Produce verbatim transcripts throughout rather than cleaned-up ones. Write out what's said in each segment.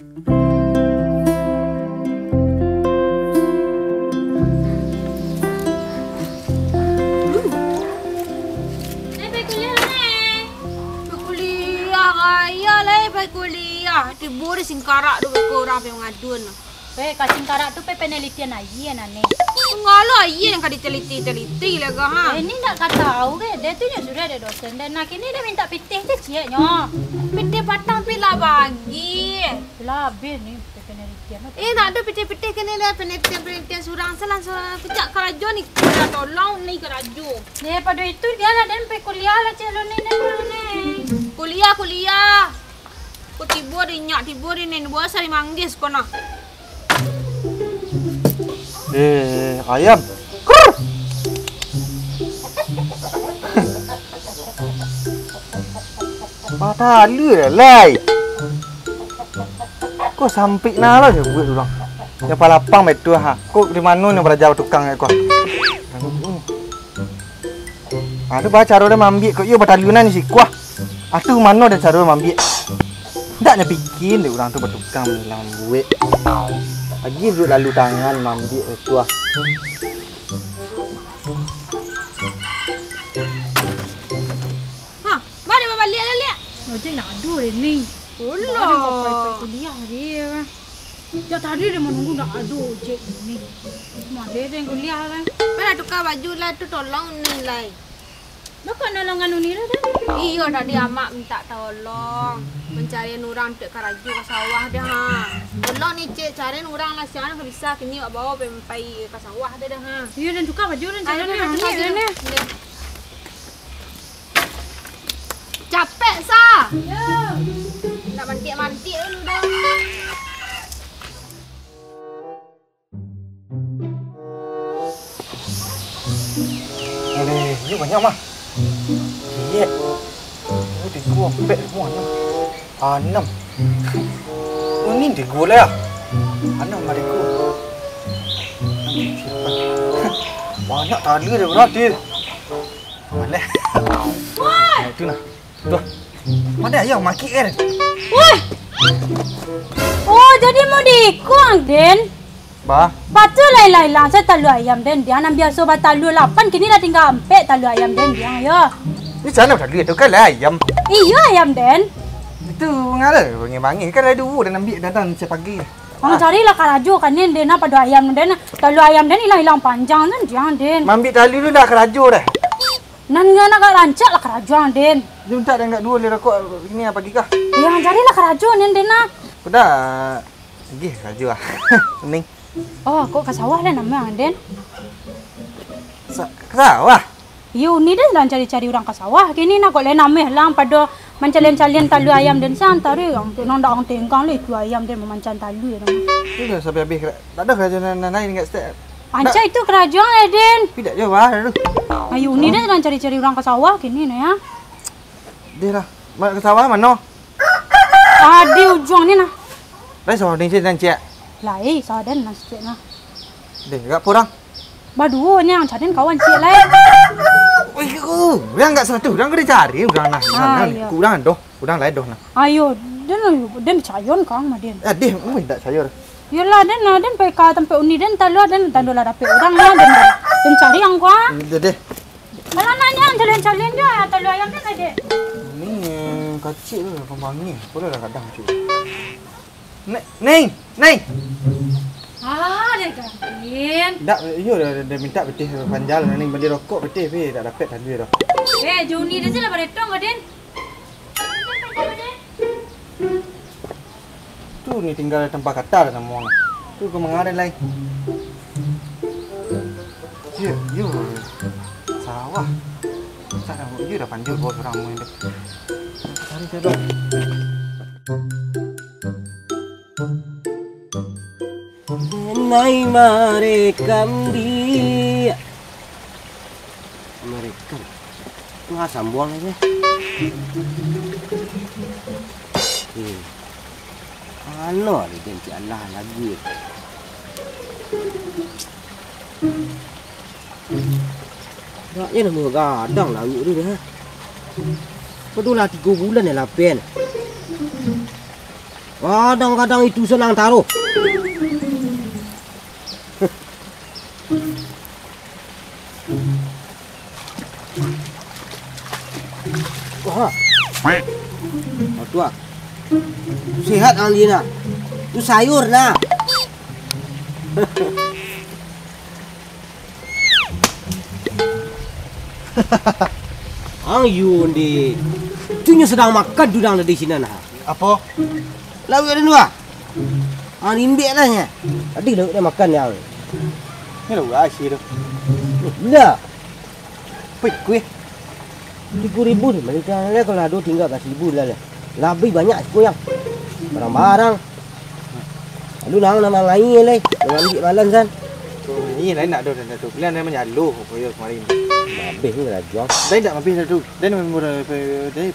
Neng pai kuliah, Neng? Pai kuliah, gaya lai pai kuliah. Tibo di singkarak tu, beko urang pai mangaduan. Weh, ka singkarak tu pai panalitian aia, Neng. Tungga lo aia nan ka diteliti-teliti lai ko, ha? Eh, ni ndak ka tahu ke? Dia tu nyo sudah ada dosen. Dan nak kini dia minta pitih je cieknyo. Pitih patang pi lah bagi. Lah abih ni, penelitian apa? Eh, nak ado pitih-pitih kini lah, penelitian-penelitian surang. Salah, salah. Kejap karajo ni, minta tolong ni karajo. Daripada itu, dia lah dan pai kuliah lah, cik lo ni, ni, ni. Kuliah, kuliah. Ko tibo di nyak, tibo di nen, buasa di manggis ko nah. Eh, ayam. Krr. Batalua lah, lai. Ko sampik nah lah jo buek urang. Nyo palapang batua ha. Ko di mano nyo baraja tukang ko? Ah, tu bah caro dia maambiak ko. Iyo, batalunan di siko ah. Ah, tu mano dia caro maambiak? Ndak nyo pikia dek urang tu batukang manyilang buek. Lagi duduak lalu tangan maambiak batua. Ha, baliak babaliak lah, liak. Ojek nak ado deh ni. Ulah. Ado papai kuliah dia. Jak tadi dia manunggu nak ado ojek ni. Maleh deh kuliah kan. Mana tukar baju lah tu, tolong ni lai. Bako nolongan Uni lah dah. Iyo, tadi amak minta tolong mancarian urang untuak karajo ka sawah dah ha. Tolong ni cek, carian urang lah, sia nan ka bisa kini awak bawa pai ka sawah dah dah ha. Iyo, dan tukar baju dan. Ayo, carian dah, urang tukar ni baju. Capek sa. Nak mantik-mantik dulu dah. Aleh, ni banyak mah. Liek. Oh, tigo, ampek, limo, anam. Anam. Oh, ni tigo lah. Anam lah tigo. Banyak tali dia berarti. Mana? Woi! Itu nah. Tuh. Mana ayam makik kan? Woi! Oh, jadi mau diikung, Den? Bah. Patuh lah ilang-ilang sa talua ayam den, diang nan biaso batalua lapan, kini lah tingga ampek talua ayam den, diang yo. Di sana talua tu kan lah ayam. Iyo ayam den. Itu ngala bangih-bangih kan ada duo den ambiak datang setiap pagi. Ang carilah karajo kan den, den pado ayam den, talua ayam den ilang-ilang panjang kan diang den. Maambiak talua tu ndak karajo deh. Nan ngana agak rancak lah karajo ang den. Dia minta dan agak duo leh rokok ini apa gigah? Yang carilah karajo den den nah. Udah. Gih, karajo ah. Pening. Oh, kok ka sawah lah namo ang den? Sa-, ka sawah? Iyo, Uni den lah cari-cari urang ka sawah. Kini nah kok lah namo lah pado mancalian-calian talua ayam den sa, antaro ang tu nang dak ang tenggang lah itu ayam den mamancang talua den. Itu dah sampai habis. Tak ada karajo nan, nan lain kat stek. Rancak itu karajo ang den. Tapi dak jauh ah tu. Ayo, Uni den lah cari-cari urang ka sawah kini nah ya. Deh lah. Mak ka sawah mano? Ah, di ujuang ni nah. Lai sawah ni cik nan cik. Lai sawah den nan cik nah. Deh, agak kurang. Baduo ni ang cari kawan cik lai. Oi, ku, yang agak satu, urang ka dicari, urang nah. Ah, nah, iyo. Kurang doh, urang lai doh nah. Ayo, den, den cayon kang mah den. Eh, deh, ui, dak cayon. Yolah, den, den pai ka tampek Uni den, talua den, talua lah dapek urang lah, den, den cari ang kua. Deh, deh. Kalau nanya, calian-calian je, talua ayam ni lah, Dek. Ni kacik tu, pamangih. Boleh lah kadang cik. Ne-, Neng! Neng! Ah, dia gangguin. Dak, iyo, dah, dah minta pitih panjal, Neng bali rokok pitih, pi dak dapek tadi dah. Eh, Joni dah je lah baretong, Gadin. Tu ni tinggal tampah kata samo. Tu ka manga lai. Yo, yo. Sawah. Sa dah, yo dah panjul bawa surang mun tu. Cari saya dah. Nai marekam dia. Marekam. Tu ha sambuang aja. Hmm. Ano ada janji Allah lagu. Agaknyo namo gadang lagu tu dah. Padolah tigo bulan yo lapen. Kadang-kadang itu sanang taruh. Wah. Oh, tu ah. Sehat ang dia nah. Tu sayur nah. Ang Yundi. Tu nyo sadang makan tu dang tadi sinan ha. Apo? Lauak ado dua. Ang rimbek lah nyo. Tadi lauak dah makan yang. Ni lauak asia tu. Lah. Pik kuih. Tigo ribu tu, balikan lah kalau ado tingga ka saribu lah lah. Labiah banyak siko yang. Barang-barang. Lalu nang nama lain lai. Nang ambiak malam san. Ini lain nak ado dan tu. Pilihan dia manyalo koyo kemarin. Habis ni karajo. Dah tak habis dah tu. Dan memang dah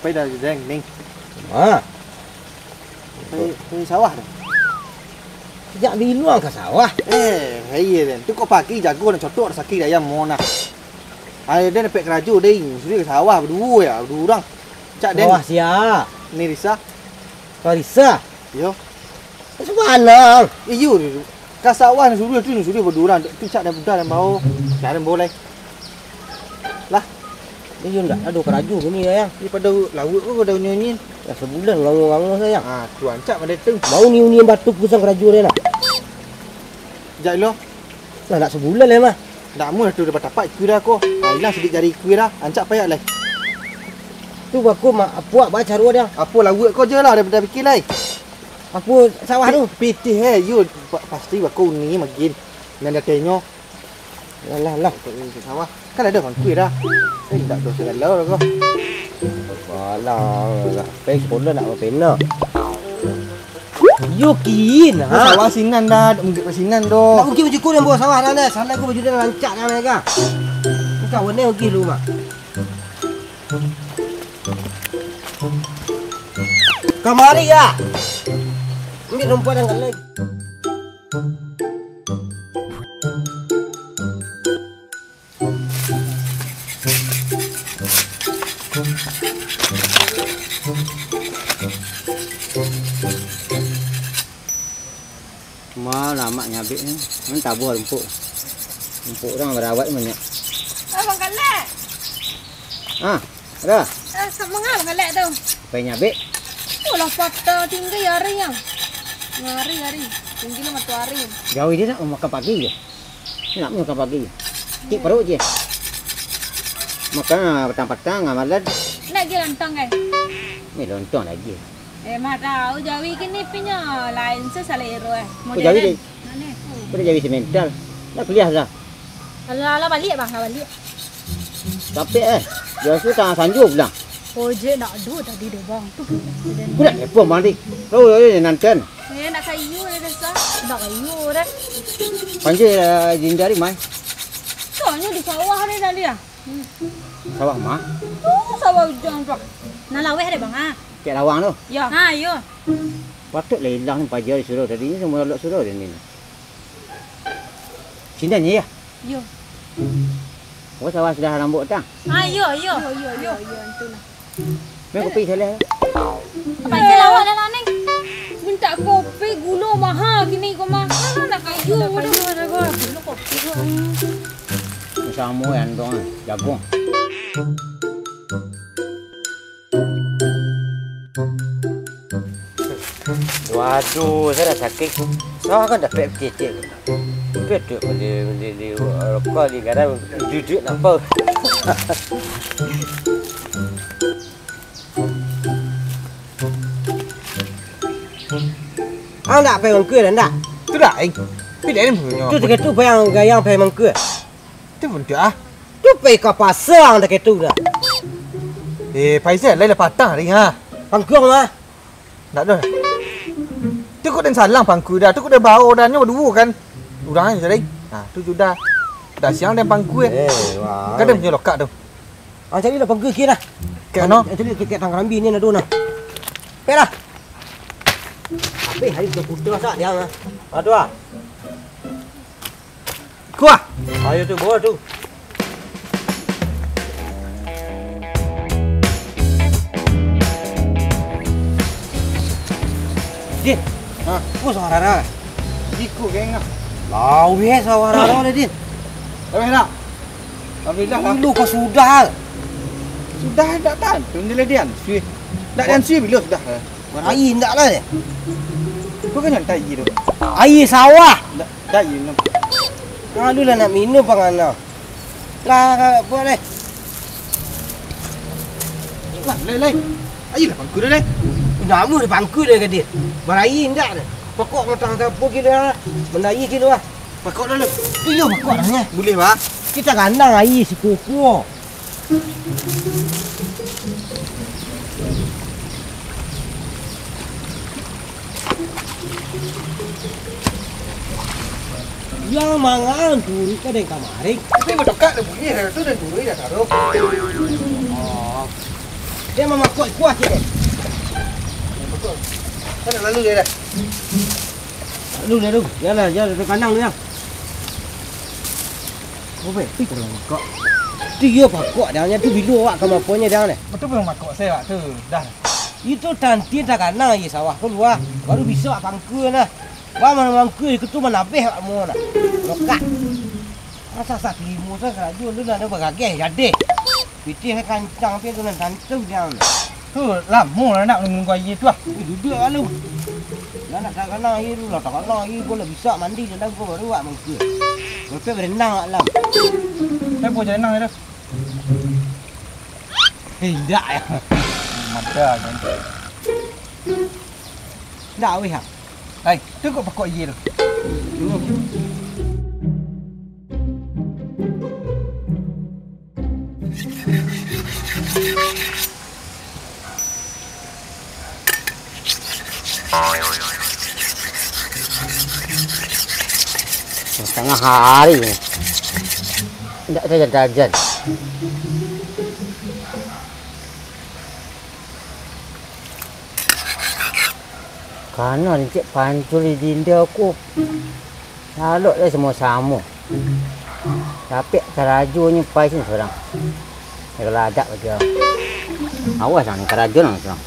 pai dah ning. Ha. Pai, pai sawah tu. Sajak bilo ang ka sawah? Eh, iyo den. Tu kok pagi jago nak cotok sakik ayam mo nah. Ayo den dapek karajo deh. Sudi ka sawah baduo ya, baduo urang. Cak den. Sawah sia? Ni Risa. Sawah Risa? Iyo. Subanang. Iyo, ka sawah ni suruh tu, ni suruh baduo urang. Tu cak den budak den bao. Cak den bao lai. Lah. Iyo ndak ado karajo kini, Yang. Ni pado lauak ko pado nyo nyin. Lah sabulan ngangau-ngangau, Sayang. Ah, tu rancak pado tu. Mau ni uni batu pusang karajo dia nak. Jak lo. Lah nak sabulan lah mah. Ndak amuah tu dah batapak ikua dah ko. Ah, ilang sidik jari ikua dah. Rancak payak lai. Tu bako mak apuak ba caro dia. Apo lauak ko je lah, dah, dah pikir lai. Apo sawah tu? Pitih eh, yo pa- pasti bako uni magin. Nan dah tenyo. Lah, lah, lah. Untuk ni sawah. Kan ado bangkui dah. Eh, tak dosa galau lah kau. Alah, lah. Pai sekolah nak bapena. Yo kin, ha? Sawah sinan dah, nak mungkin sinan doh. Nak mungkin cukup yang bawa sawah dah, dah. Salah aku baju dah rancak dah mereka. Engkau warna okey lu, Mak. Kamari ya. Ini rumput yang galai. Ma lamak nyabik ni. Nan tabuah rumpuk. Rumpuk urang barawat banyak. Abang Kalek. Ah, ada. Ah, sama ngah Abang Kalek tu. Pai nyabik. Tu lah patah tinggi hari yang. Hari-hari. Tinggi lah matahari. Jauh dia nak makan pagi je. Nak makan pagi. Tik perut je. Makan ah, patang-patang ah, malam. Nak je lontong kan? Ni lontong lagi. Eh, mah tahu jawi kini pinyo lain se salero eh. Model jawi kan? Dek? Mana? Kau dah jawi semental. Dah kuliah dah. Alah, alah balik bang, dah balik. Capek eh. Biasa tangah sanjo pulang. Ojek nak ado tadi deh bang. Tu. Kau dah telepon bang tadi. Kau dah nantian. Eh, nak kayu dah dah. Nak kayu dah. Panjai uh, jindari mai. Soalnya di sawah dah tadi ah. Sawah ma? Tu sawah ujang tu. Nan laweh dek bang ah. Cek lawang tu. Ya. Ha, iyo. Patut lah ilang paja disuruh tadi ni, semua lok suruh dia ni. Sini ni ya. Iyo. Oh, sawah sudah rambut tang. Ha, iyo, iyo. Iyo, iyo, iyo, iyo, itu lah. Mai kopi salah. Pancel awak dah lah, Neng. Minta kopi, gulo maha kini ko mah. Alah, nak kayu dah. Gulo kopi ko. Samo yang dong, jagung. Waduh, saya dah sakit. Saya kan dapat kecil. Betul beli beli di rokok di garam duduk nampak. Ah, ndak pai mangkua dah, ndak? Tu dah, eh. Tapi dah ni punya. Tu tiga tu payang gayang pai mangkua. Tu pun tu ah. Tu pai ka pasar dah ketu dah. Eh, Faizal, lain lah patah hari ha. Pangkuang mah. Ndak doh. Tu kok den salang pangku dah. Tu kok den bawa dah nyo baduo kan. Urang aja tadi. Ha, tu sudah. Dah siang den pangku eh. Eh, wah. Kan den punya lokak tu. Ah, cari lah pangku kira dah. Kek mano? Cari kek tang karambi ni ado nah. Pek lah. Habis hari tu putus sak dia ah. Aduh ah. Kuah. Ayo tu, bawa tu. Din. Ha? Ko sawah rara? Iko geng ah. Laweh sawah rara deh, Din. Laweh dak? Alhamdulillah lah. Dulu ko sudah. Sudah dak tantu ni lah Dian. Suih. Dak Dian suih bilo sudah. Barai ndak lah deh. Ko kan nyantai je tu. Aia sawah. Dak, dak je no. Aduh lah nak minum pangana. Lah, buek lai. Lah, lai, lai. Ayolah pangku dah, lai. Namo dah pangku dah ka dia. Barai indak dah. Pakok matang sapo kilo ah. Mandai kilo ah. Pakok dah lu. Iyo, pakok dah nya. Boleh, Bah? Kita ganang aia sikuku. Yang mangan turun ka den kamari. Tapi batokak dah bunyi dah tu, dan turun dah taruh. Oh. Dia mamakoi kuah sikit. Kan lalu dia dah. Lalu dia tu. Yalah, ya, dia kandang dia. Apa? Ih, kalau makak. Tu iyo pakok dah, nya tu bilo awak ka maponyo dah, dah. Betul pun makak saya tu. Dah. Itu tanti takana ye sawah ko lua. Baru bisa pangkua nah. Wah, mana mangkua itu tu manabeh wak mo nah. Lokak. Asa sak limo sa karajo lu lah dah bagageh jadi. Pitih kancang pi tu nan tantu jang. Tu lamo lah nak nunggu aia tu ah. Eh, duduk lah lu. Lah nak takana aia tu lah, takana aia ko lah bisa mandi dalam ko baru wak mangkua. Lepas berenang wak lah. Saya pun berenang tu. Eh, indak ya. Mata kan. Indak weh ah. Hai, tu kok pakok aia tu. Tangah hari ni. Indak tajan-tajan. Kana lincik pancul di dinda ko. Lalok lai samo-samo. Capek karajonyo pai sini surang. Kalau adak lagi. Awas lah, karajo nang surang.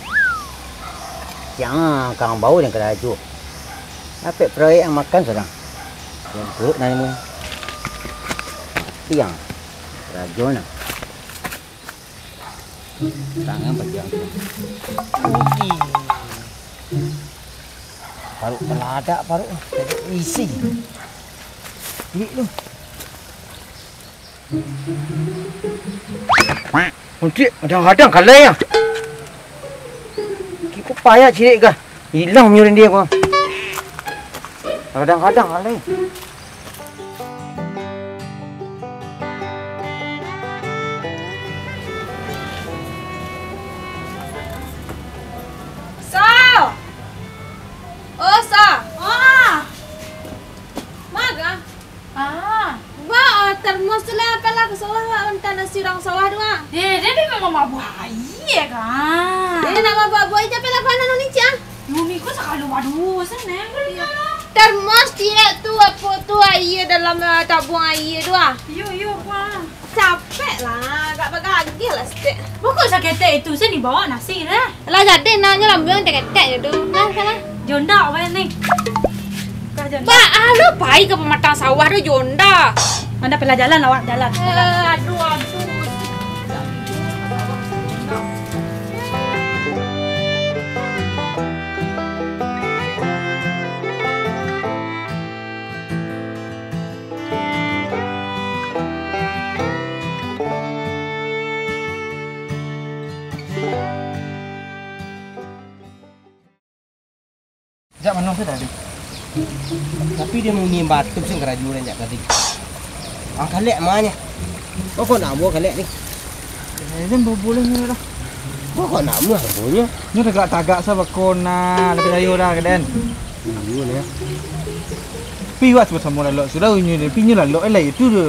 Siang kang bau dan karajo. Capek proyek yang makan surang. Yang buruk nang ini. Mati yang karajo nang. Tangan bagian tu. Ui. Parut paladak, parut. Isi. Duit tu. Uncik, kadang-kadang kalai ah. Kiko payah cirik kah? Hilang nyurin dia ko. Kadang-kadang kalai. Sa! Oh, Sa! Ah! Maga? Ah. Ba, ah, termos tu lah, apalah, ka sawah, wak, untan nasi urang sawah tu, ah. Eh, dia, dia memang mabuah aia, kan? Dia nak mabuah-buah aia, tapi lah, panan ni, Cik, ah. Umi ko sakalo baduo, senang kali. Termos ciek tu, apo tu, aia dalam, ah, tabuang aia tu, ah. Iyo, iyo, kuah. Capek lah, agak bagagih lah sitek. Pokok saketek itu, sen dibawa nasi dah. Lah jadi, nak nyo lambuang ketek-ketek je tu. Nah, salah. Jonda apa ni? Kah jonda? Ba, ah, lu pai ka pamatang sawah tu jonda. Anda pila jalan, awak jalan. Eh, aduh, aduh. Jak mano sudah tu? Tapi dia munyi batuk sing karajo dia jak tadi. Ah, kalek mah nya. Kok kok nak buah kalek ni? Eh, dia boleh ni lah. Kok kok nak buah buahnya? Ni tagak-tagak sa bakona, lebih ayo dah, Kak Den. Iyo lah. Pi wak sama lalok sudah, inyo ni, pi inyo lalok, eh, lah itu tu.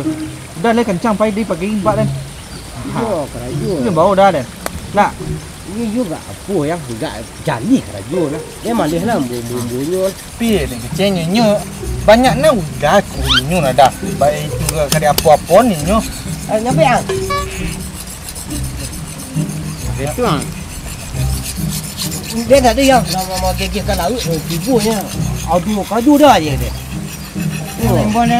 Udah lah, kancang pai di pagi empat, Den. Iyo, karajo. Ini bau dah, Den. Nak? Iyo, iyo, gak apo yang gak jali karajo lah. Dia malih lah, bumbu-bumbunyo. Pi, Den, kecil nyo, banyak nak udah ku inyo lah dah. Baik itu gak kada apo-apo ni nyo. Eh, nyampe, Ang? Itu, Ang. Dia tak ada yang nak mamagihkan laut, eh, tibunya. Aduh, kaju dah je dia. Oh, imbau ni.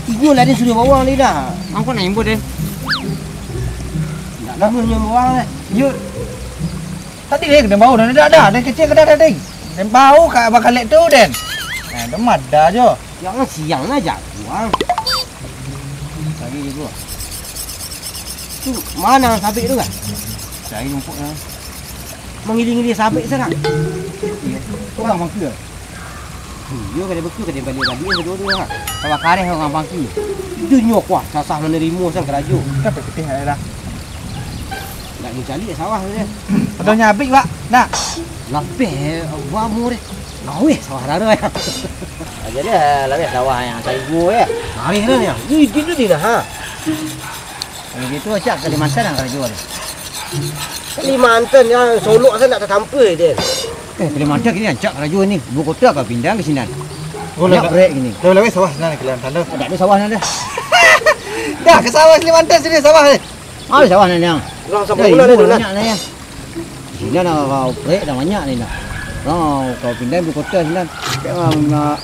Tibu lah dia sudah bawang ni dah. Angkau nak imbau dia. Tak lama nyo bawang ni. Yo. Tadi dia kena bau dah, dah, dah, dia kecil kena dah, ding. Dan bau kat abang Khalid tu, den. Eh, dia madah je. Jangan siang lah, jaguang. Tadi dia tu. Tu, mana sabik tu kan? Cari rumput lah. Mangiling-ngiling sabik sekarang. Iya. Kau bang mangkil. Iyo, kada beku, kada balik-balik yang kedua tu lah. Kalau kareh orang pangki. Itu nyo kuah, sasah menerima sang karajo. Kan berpetih lah. Nak mencari sawah tu dia. Padahal nyabik, Pak. Nak. Lapeh, bamu deh. Laweh sawah rara ya. Aja dia laweh sawah yang tadi gua ya. Laweh dah ya. Ni, ni, ni, ni, ha. Yang gitu, Cak, Kalimantan yang karajo ni. Kalimantan yang Solok saya nak tatampai dia. Eh, Kalimantan kini rancak karajo ni. Ibu kota ka pindah ka sinan. Oh, banyak lah, proyek kini. Lah, lah, sawah sinan Kalimantan tu. Tak ada sawah sinan dah. Dah, ke sawah Kalimantan sini, sawah ni. Ada sawah sinan, yang. Orang sama dah, guna ibu dah, dah. Banyak dah, yang. Sinan dah, proyek dah banyak ni dah. Orang ka pindah ibu kota sinan. Memang nak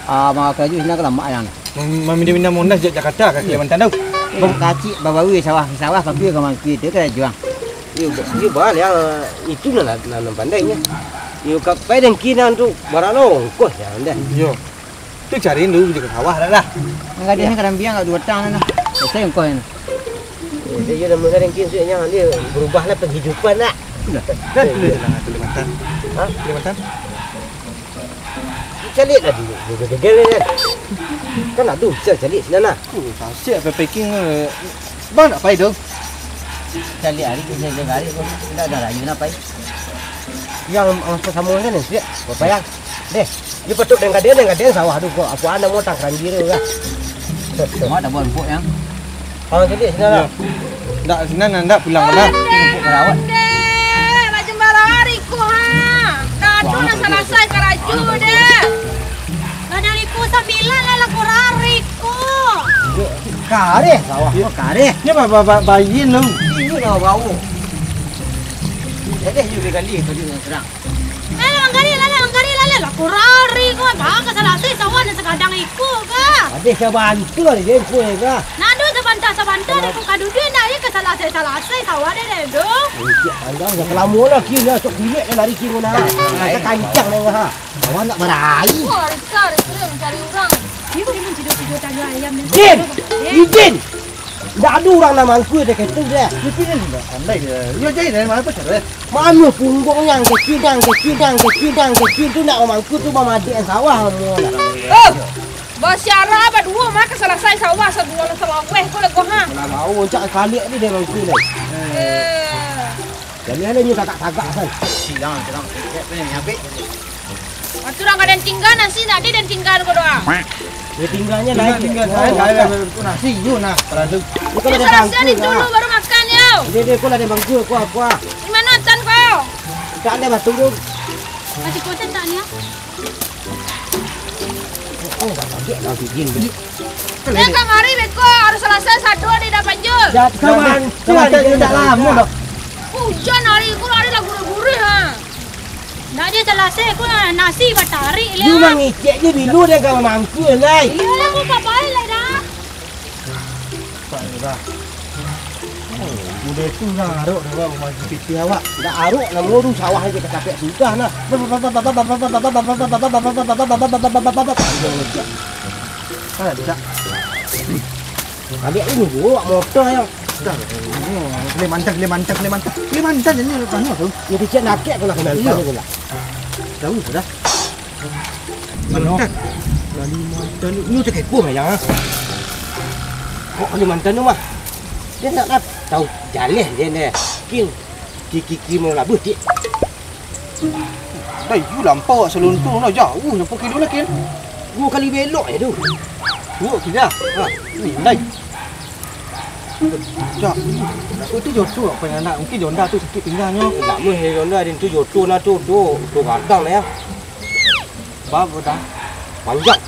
Ah, mangakarajo sinan ka lamak nian. Mem-, mamindah-mindah Monas jak Jakarta ka Kalimantan tu. Iyo. Kacik babaru sawah, sawah tapi ka mangkir tu ka juang. Iyo, ba-, iyo, baliak, itu nan, nan, nan pandai nyo. Iyo, ka pai dengki nan tu, barano ongkos nyo, dah. Iyo. Tu cari dulu je ka sawah dah, dah. Nan gadih ni kadang biang kat dua batang tu nah. Selesai ongkos tu. Jadi, iyo, namonyo dengki, maksudnyo, dia berubahlah penghidupan, nak. Dah, dah, tulis lah, Kalimantan. Ha? Kalimantan. Caliak lah dulu, dulu gagal ni kan. Kan ado bisa caliak sinan lah. Oh, tasik apa packing, eh. Bang nak pai tu? Caliak hari tu, caliak hari tu. Dah, dah rayu nak pai. Yang masa sama kan ni, siap. Apa yang? Deh, dia patut dengan dia, dengan dia sawah tu kok. Apa anak mau tak keranjir tu lah. Cuma tak buat empuk yang. Ah, jadi sinan lah. Iyo. Ndak, sinan ndak pulang lah. Ondeh, ondeh, macam bara hari ko, ha. Dah tu nak salasai karajo deh. Lah dari ko sambilan lah, lah kurang hari ko. Kareh, sawah ko kareh. Ni ba-, ba-, ba-, bayin lu. Ini lah bau. Jadi, you digali tadi dengan serang. Eh, lah manggarik lah, lah manggarik lah, lah, lah kurari ko, bah, ka salasai sawah nan sakadang iko ka. Abih ka bantu lah, den, ko, ka. Nado sabanta-sabanta, den, ko, ka duduak, nak, ye, ka salasai-salasai sawah, den, den, do. Eh, siap, panjang, jan kalamo lah, kira, sok duit, dah lari, kira, nah. Nah, ka kancang, dah, ha. Sawah nak barai. Oh, Rika, Rika, cari urang. Ni ko, ni ko, tidur-tidur tanya ayam, ni. Din! Eh. Izin! Ndak ado urang nan mangkua dek ketu deh. Tapi ni ndak pandai dia. Yo, jadi dari mana tu cara? Mano punggung yang kecil, yang kecil, yang kecil, yang kecil tu nak mamangkua tu mamadek sawah mo lah. Oh, basiara baduo mah ka salasai sawah saduo lah salaweh ko lah ko ha. Lah mau cak kaliak ni dia mangkua ni. Eh. Jadi ada ni tagak-tagak kan. Silang, silang. Ni habis. Atu urang ka den tingga nasi, nak di den tingga ko doa. Yo, tingganyo tingga, lain. Tingga, oh, lain, lain, lain, lain. Nasi, yo, nah, paradu. Yo, salasai ni dulu, baru makan, yo. Dia, dia, ko lah dia bangku, ko, ko. Di mano atan ko? Tak ada batu tu. Masih kuat tak ni, ya? Oh, tak kaget lah, bikin. Yo, kamari beko, harus salasai sado ni dah panjul. Jangan, jangan, jangan, jangan lamo dah. Hujan hari ko, hari lah gurih-gurih, ha. Ndak ado salasai ko nasi batarik, Lia. Lu mangecek je bilu deh ka mamangkua, lai. Iyo lah, ko ka pai, lai, dah. Pai, dah. Oh, udah tu lah, arok dah, bang, maju pitih awak. Ndak arok, namo tu sawah aja kacapek sudah, nah. Ada, Cak. Ambil ini, bawa motor, yo. Dah, ini, Kalimantan, Kalimantan, Kalimantan. Kalimantan ini, anu, tu. Yo, kecek nakek ko lah, Kalimantan ko lah. Jauh sudah. Mano? Kalimantan. Kalimantan ni, ni cakap ko, ya. Kok Kalimantan tu mah? Dia nak, nak tahu jaleh dia ni. Kin, ki, ki, ki mau labuh, cik. Dai, yu lampau awak saluntung lah, jauah sampai kilo lah, Kin. Duo kali belok je tu. Duo kilo? Ha, ni, dai. Cak, aku tu jodoh apa yang nak? Mungkin Jonda tu sakit pinggangnyo. Tak mungkin Jonda, dia tu jodoh lah tu, tu, tu gadang lah ya. Bab dah panjang.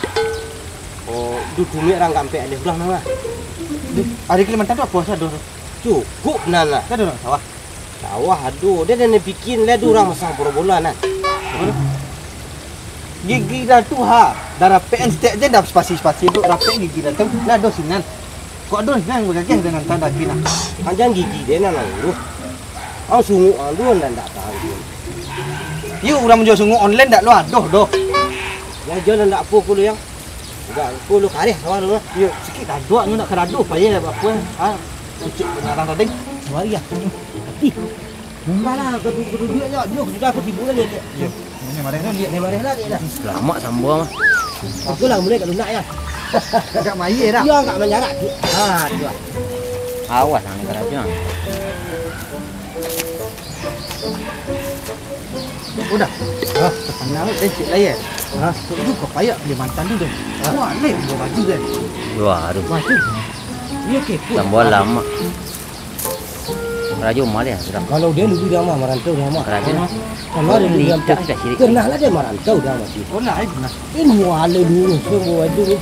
Oh, tu tumiak orang gampek ada belah nama. Di, hari Kalimantan tu apa sih ada tu? Cukup nan lah. Ada orang sawah. Sawah ado, den nan pikia lah, ado urang masang parabola nah. Gigi dah tu ha, dah rapek kan, stek je dah spasi-spasi tu, rapek gigi dah tu, lah ado sinan. Kok ado sinan bagageh dengan tanda kina. Panjang gigi den nan lalu. Ang sungguah ang tu nan dak tahu. Yo, urang manjual sungguah online dak lo ado doh. Ya, jual dak apo ko lu yang. Dak apo lu kareh sawah lu lah. Yo, sikit ado nyo nak karado payah dak apo. Ha, ucik pengarang tadi. Mari ya. Tapi Mambah lah, ka tu, ka tu, duit nyo, nyo sudah aku tibo lah, liek, liek. Iyo. Ini marah lah, liek. Ni marah lah, liek lah. Lamak sambal mah. Aku lah mulai kat lunak, ya. Agak mayar dah. Iyo, agak manjarak, tu. Ha, tu lah. Awas, ang karajo. Udah. Ha, tanang tu, cik lah, ya. Ha, tu juga payah beli mantan tu, tu. Ha. Wah, leh, dua baju, kan. Dua, aduh. Baju. Iyo, kepo. Sambal lamak. Karajo maleh sudah. Kalau dia dulu dah mah, marantau dah mah. Karajo. Kalau dia dulu dah mah, pernah lah dia marantau dah mah. Oh, lah, eh, pernah. Ini mualai dulu, semua itu.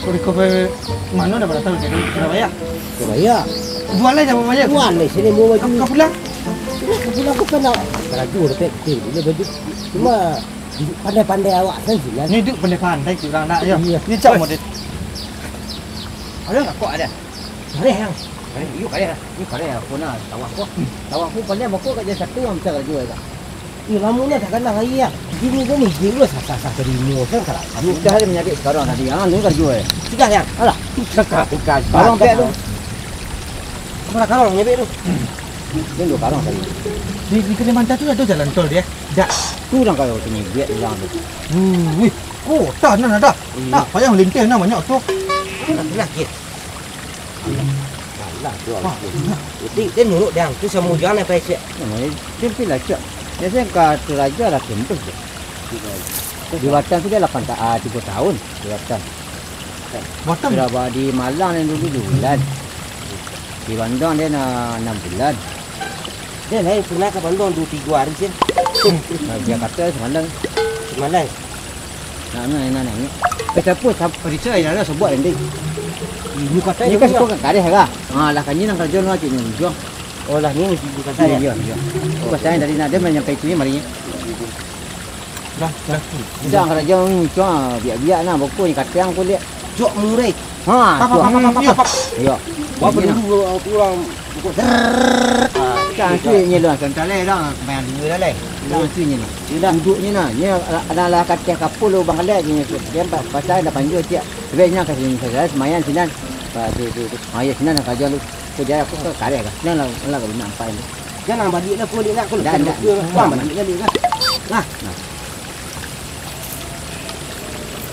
Kau di kafe mana dah marantau? Surabaya? Surabaya. Jual aja, Bang, aja. Jual lah, sini mau baju. Kau pulang? Kau pulang, kau kena karajo, dah tak, betul, dia baju. Cuma, pandai-pandai awak kan, sih, kan? Ni duk pandai-pandai tu orang nak, ya. Iya. Ni cak model. Ada nggak kok ada? Kareh, yang. Kareh, iyo, kareh lah. Iyo, kareh lah. Kau nak tawah kau. Tawah kau pandai, mako kat dia satu yang bisa karajo, ya, tak? Iyo, lamo ni tak kena hari, ya. Ini kau ni, dia sah-sah tadi, ni, kan, kalau. Sudah dia menyakit sekarang tadi. Ah, ni karajo, ya. Sudah, ya. Alah. Sudah, sudah. Karong pek tu. Apa nak karong, nyebek tu? Dia dua karong tadi. Di, di Kalimantan tu ada jalan tol dia? Dak. Tu orang kalau tu nyebek bilang tu. Wih, kota nan ada. Iya. Tak payah melintas, nah, banyak tu. Laki-laki. Salah tu. Wah, aku. Jadi, dia nurut dia. Tu sama hujan apa, Cik? Nah, dia pun lah, Cik. Biasanya ka tu raja lah tembus je. Di Batam tu dia lapan ta-, ah, tiga tahun di Batam. Batam? Sudah ba-, di Malang yang dulu dua bulan. Di Bandung dia na-, enam bulan. Dia naik pernah ka Bandung dua tiga hari je. Nah, Jakarta semalam. Semalam? Nah, nah, nah, nah, nah. Kita pun sam-, periksa ya lah, sebut nanti. Ini kata ini kan dia. Suka kan kareh lah. Ha, lah kan ni nang kerja lah, cik ni jual. Oh, lah ni mesti bukan saya. Iya, iya. Bukan saya dari nak dia menyampaikan ni mari. Dah, dah. Dah kerja ni cuma biak-biak nah, bokok ni kacang kulit. Jok murai. Ha, apa, apa, apa, apa, apa. Iya. Apa dulu aku orang bokok. Ah, kan tu ni lah, contoh lah, dah main dua dah lah. Dah tu ni lah. Duduknya nah, ni adalah katil kapul lu bang kalian ni. Dia pasal dah panjul tiap. Sebenarnya kat sini saja, semayan sinan. Kat tu, tu, tu. Ha, ya, sinan nak kerja lu. Aku jaya, aku ke kareh kah? Sinan lah, lah, nak ampai lu. Jangan balik lah, aku balik lah. Aku dah, dah. Wah, balik lah, balik lah. Nah. Nah.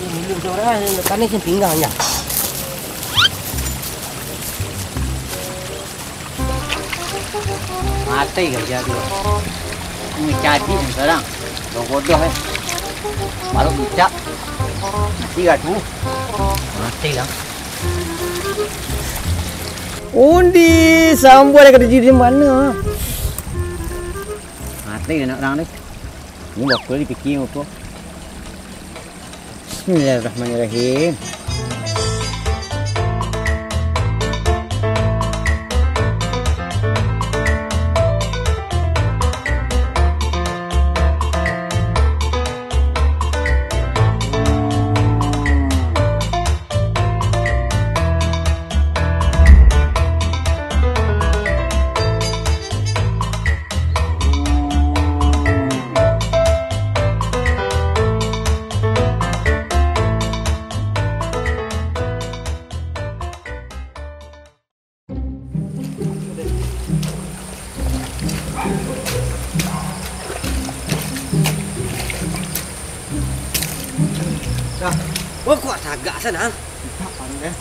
Ini seorang yang kami sih pinggang ya. Mati kerja tu. Ini jadi ni sekarang. Bodoh, eh. Baru ucap. Mati gaduh. Mati lah. Undi, sambuah dah kerja di mana? Mati anak orang ni. Ni bakul dipikia apa? Bismillahirrahmanirrahim. Dah. Oh, kok tagak sana? Tidak, pandai.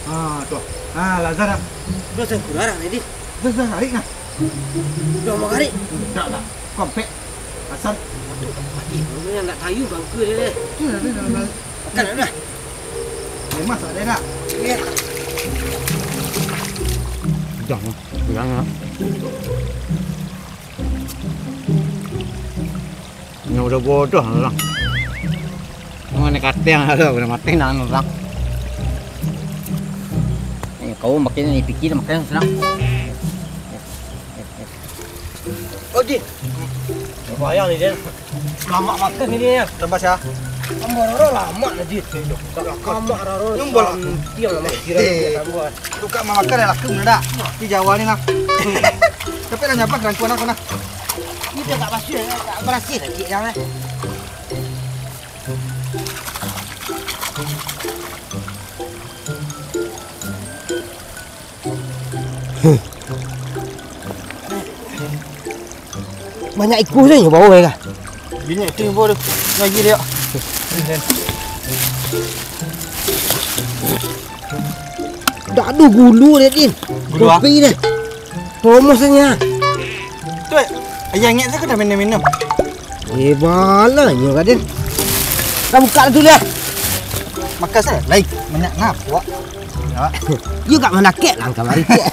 Ah, tu. Ah, Lazar, ah. Udah, saya kurang ini. Udah, sudah, tarik, nah. Udah, mau tarik? Tidak, lah. Kompek. Asal. Aduh, tak mati. Lu yang nak tayu bangka dia, deh. Itu dah, dah, dah, dah. Makan dah. Lemas ada dah. Iya. Jangan, jangan. Ini udah bodoh orang. Mana kateng ada, udah mati nang orang. Eh, kau makin ni pikir makan senang. Bayang ni, Den. Lamak makan ni, Den. Tambah sia? Tambah raro lamak lah, Din. Lamak raro. Nyumbal lah. Sampiang lamak kira Eh. Tambah. Tukang mamakan dah laku dah. Di Jawa ni nah. Tapi dah nyampah rangkuan aku nah. Ini dah tak berhasil, tak berhasil lagi yang eh. Banyak ikua sajo bawa ka. Banyak ikua bawa tu. Lagi dia. Dak ado gulu dia, Din. Gulu ah? Kopi dia. Promosannya. Tu, ayah ingat saya kena minum-minum. Eh, balanyo ka, Din. Dah buka tu dia. Makan saya. Lain. Banyak nak, puak. Yo gak mandakek lah kamari cek.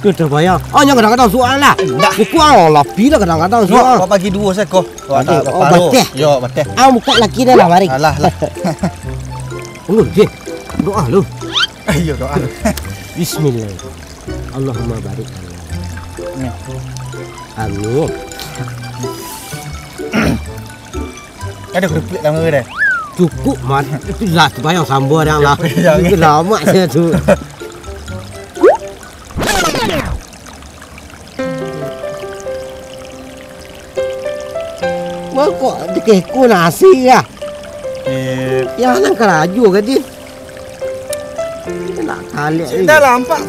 Tu terbayang. Oh, nyo kadang-kadang suah lah. Ndak. Bukan lapi lah kadang-kadang Yo, suah. Awak bagi duo seko. Awak Bagi, tak oh, paruh. Bateh. Yo, bateh. Ah, buka laki dia lah, mari. Alah, lah. Oh, Din. Doa lu. Ayo, doa. Bismillah. Allahumma barik. Amin. Amin. Ada kerupuk lama dah. Cukup, Mat. Itu lah sembahyang sambal yang lah. Sembahyang. Itu lama saya tu. Wah, kok dikeko nasi ya? Eh. Ya, nang karajo ka, Din. Nak kalek Cik ni. Dah lampak.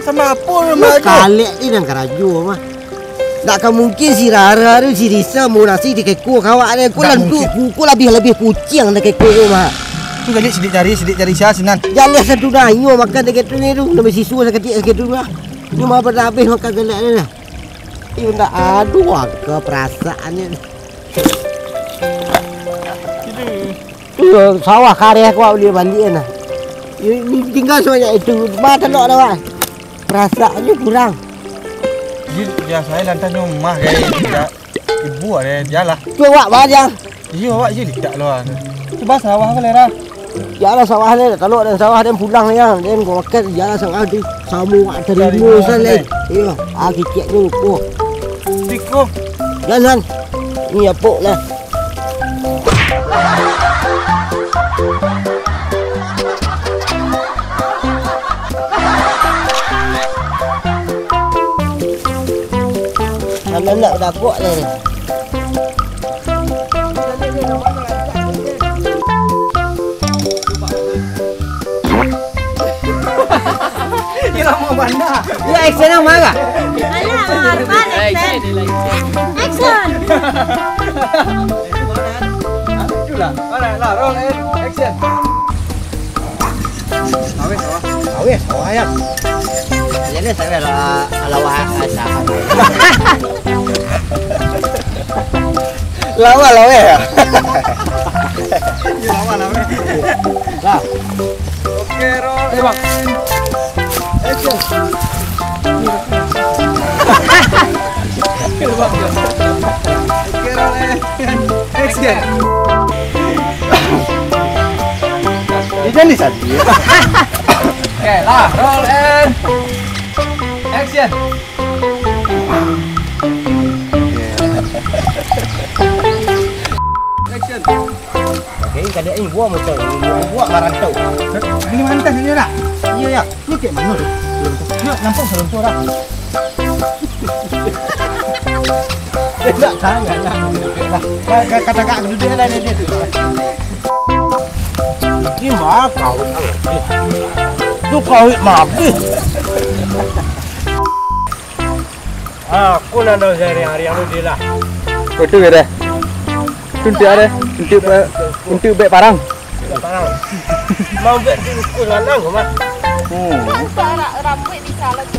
Sama apa Nak rumah tu? Kalek ni nang karajo mah. Dak ka mungkin si Rara tu, si Risa mau nasi dikeko ka awak ni. Kau Dak lah tu, mungkin. Kau labiah-labiah kuciang dikeko tu mah. Tu tadi sidik jari, sidik jari sia sinan. Jaleh satu dayo makan dikeko ni tu. Nambah sisu saketek-saketek tu mah. Ni mah pada habis makan galak ni dah. Ni ndak ado angka perasaannyo. Iyo, sawah kareh aku awak bali baliak nah. Iyo, ni tinggal sabanyak itu. Ma talok dah, Wak? Perasaannyo kurang. Iyo, biaso e lantas nyo mah gaya tidak. Ibu ada bialah. Tu awak bajang. Iyo, awak iyo tidak lo. Cuba sawah ke lera? Yalah sawah ni, talok dan sawah dan pulang ya. Dan gua makan yalah sawah tu. Samo wak tarimo Tarimo sajo. Sajo. Iyo, ah kicik tu ko. Tiko. Jalan. Ni apok lah. Anak-anak udah apok lah ni. Ni lama bana. Ya, action lah, Mak. Alah, Mak, action. Action. Itulah. Alright, lah, roll and action. Awes, awes. Awes, awes, ya. Jadi, saya lah, kalau wah, asa. Lawa, lawa ya. Lawa, lawa. Lah. Oke, roll. Tembak. Action. Oke, roll. Action. Ini jadi saja. Oke, lah, roll and action. Action. Oke, kadang ini buah motor, buah, buah marantau. Ini mantan ini dah. Iya ya. Ini kayak mana tu? Yuk, langsung seruntuh dah. Tidak kaya lah. Kata kak duduk lah dia tu. Ini mah kawin. Tu kawin mabih. Ah, aku nan dah sehari-hari anu dia lah. Oh, tu kira. Tu untuk ada, untuk ba-, untuk bek parang. Bek parang. Mau bek di ukun lanang kau mah. Hmm. Untuk anak rambuik bisa lah tu.